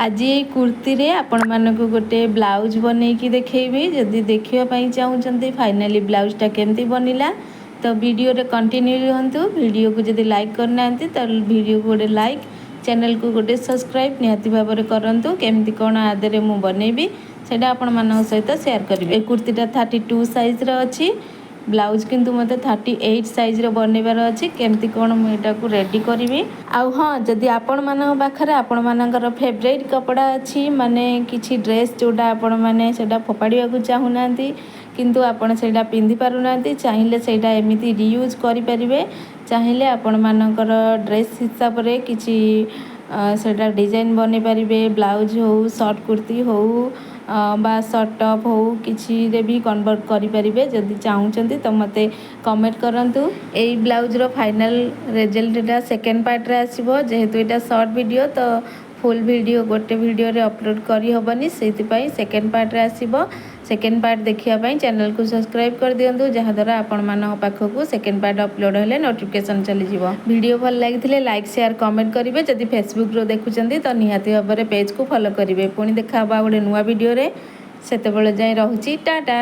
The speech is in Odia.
ଆଜି ଏଇ କୁର୍ତ୍ତୀରେ ଆପଣମାନଙ୍କୁ ଗୋଟେ ବ୍ଲାଉଜ୍ ବନେଇକି ଦେଖେଇବି। ଯଦି ଦେଖିବା ପାଇଁ ଚାହୁଁଛନ୍ତି ଫାଇନାଲି ବ୍ଲାଉଜ୍ଟା କେମିତି ବନିଲା, ତ ଭିଡ଼ିଓରେ କଣ୍ଟିନ୍ୟୁ ରୁହନ୍ତୁ। ଭିଡ଼ିଓକୁ ଯଦି ଲାଇକ୍ କରିନାହାନ୍ତି, ତ ଭିଡ଼ିଓକୁ ଗୋଟେ ଲାଇକ୍, ଚ୍ୟାନେଲକୁ ଗୋଟେ ସବସ୍କ୍ରାଇବ୍ ନିହାତି ଭାବରେ କରନ୍ତୁ। କେମିତି କ'ଣ ଆଦେରେ ମୁଁ ବନେଇବି, ସେଇଟା ଆପଣମାନଙ୍କ ସହିତ ସେୟାର କରିବି। ଏ କୁର୍ତ୍ତୀଟା 32 ସାଇଜ୍ର ଅଛି। ବ୍ଲାଉଜ୍ କିନ୍ତୁ ମୋତେ 38 ସାଇଜ୍ର ବନେଇବାର ଅଛି। କେମିତି କ'ଣ ମୁଁ ଏଇଟାକୁ ରେଡ଼ି କରିବି? ଆଉ ହଁ, ଯଦି ଆପଣମାନଙ୍କ ପାଖରେ ଆପଣମାନଙ୍କର ଫେଭରାଇଟ୍ କପଡ଼ା ଅଛି, ମାନେ କିଛି ଡ୍ରେସ୍ ଯେଉଁଟା ଆପଣମାନେ ସେଇଟା ଫୋପାଡ଼ିବାକୁ ଚାହୁଁନାହାନ୍ତି, କିନ୍ତୁ ଆପଣ ସେଇଟା ପିନ୍ଧି ପାରୁନାହାନ୍ତି, ଚାହିଁଲେ ସେଇଟା ଏମିତି ରିୟୁଜ୍ କରିପାରିବେ। ଚାହିଁଲେ ଆପଣମାନଙ୍କର ଡ୍ରେସ୍ ହିସାବରେ କିଛି ସେଇଟା ଡିଜାଇନ୍ ବନେଇ ପାରିବେ। ବ୍ଲାଉଜ୍ ହଉ, ସର୍ଟ କୁର୍ତ୍ତୀ ହଉ ବା ସର୍ଟ ଟପ୍ ହଉ, କିଛିରେ ବି କନଭର୍ଟ କରିପାରିବେ। ଯଦି ଚାହୁଁଛନ୍ତି ତ ମୋତେ କମେଣ୍ଟ କରନ୍ତୁ। ଏଇ ବ୍ଲାଉଜ୍ର ଫାଇନାଲ୍ ରେଜଲ୍ଟଟା ସେକେଣ୍ଡ ପାର୍ଟରେ ଆସିବ। ଯେହେତୁ ଏଇଟା ସର୍ଟ ଭିଡ଼ିଓ, ତ ଫୁଲ୍ ଭିଡ଼ିଓ ଗୋଟେ ଭିଡ଼ିଓରେ ଅପଲୋଡ଼ କରିହେବନି। ସେଇଥିପାଇଁ ସେକେଣ୍ଡ ପାର୍ଟରେ ଆସିବ। ସେକେଣ୍ଡ ପାର୍ଟ ଦେଖିବା ପାଇଁ ଚ୍ୟାନେଲକୁ ସବସ୍କ୍ରାଇବ୍ କରିଦିଅନ୍ତୁ, ଯାହାଦ୍ୱାରା ଆପଣମାନଙ୍କ ପାଖକୁ ସେକେଣ୍ଡ ପାର୍ଟ ଅପଲୋଡ଼ ହେଲେ ନୋଟିଫିକେସନ୍ ଚାଲିଯିବ। ଭିଡ଼ିଓ ଭଲ ଲାଗିଥିଲେ ଲାଇକ୍, ସେୟାର, କମେଣ୍ଟ କରିବେ। ଯଦି ଫେସବୁକ୍ରୁ ଦେଖୁଛନ୍ତି, ତ ନିହାତି ଭାବରେ ପେଜ୍କୁ ଫଲୋ କରିବେ। ପୁଣି ଦେଖା ହେବ ଆଉ ଗୋଟେ ନୂଆ ଭିଡ଼ିଓରେ। ସେତେବେଳେ ଯାଏଁ ରହୁଛି। ଟାଟା।